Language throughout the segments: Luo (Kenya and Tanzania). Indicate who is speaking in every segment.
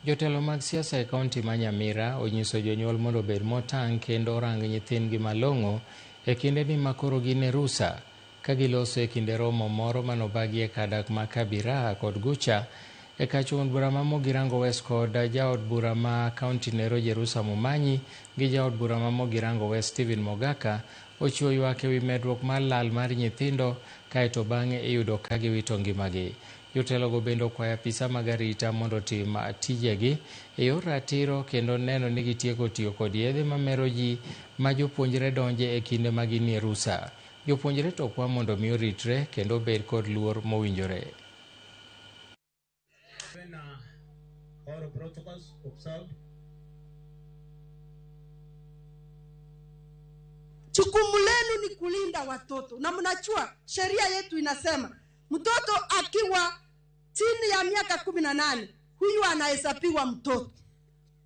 Speaker 1: Jotelo mag siasa e kaunti ma Nyamira onyiso jonyuol mondo obed motang' kendo orang nyithindgi malong'o e kindeni ma koro gin e rusa ka giloso e kinde romo moro manobagi e kar dak ma Kabira kod Gucha e kach od bura ma Mugirango West kod jaod bura ma kaunti nero Jerusa Momanyi gi jaod bura ma Mugirango West Stephen Mogaka ochiwo ywak ewi medruok mar lal mar nyithindo kaeto bang'e iyudo ka giwito ngimagi. Jotelogo bende okwayo apisa mag arita mondo otim tijegi e yor ratiro kendo neno ni gitieko tiyo kod yedhe mamero ji ma jopuonjre donje e kinde ma ginie rusa. Jopuonjre to kwa mondo mi oritre kendo obed kod luor mowinjore.
Speaker 2: When all protocols observed.
Speaker 3: Jukumu lenu ni kulinda watoto, na mnajua sheria yetu inasema mtoto akiwa chini ya miaka 18 huyu anahesabiwa mtoto.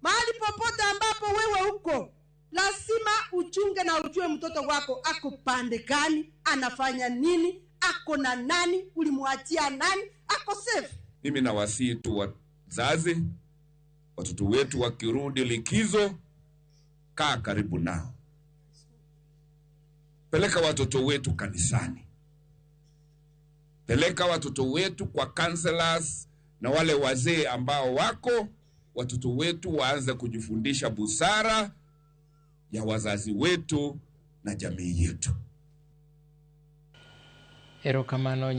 Speaker 3: Mahali popote ambapo wewe uko, lazima uchunge na ujue mtoto wako ako pande gani, anafanya nini, ako na nani, ulimwachia nani, ako safe.
Speaker 4: Mimi nawasihi tu wazazi, watoto wetu wakirudi likizo, kaa karibu nao, peleka watoto wetu kanisani, peleka watoto wetu kwa counselors na wale wazee ambao wako, watoto wetu waanze kujifundisha busara ya wazazi wetu na jamii yetu.
Speaker 1: Erokamano.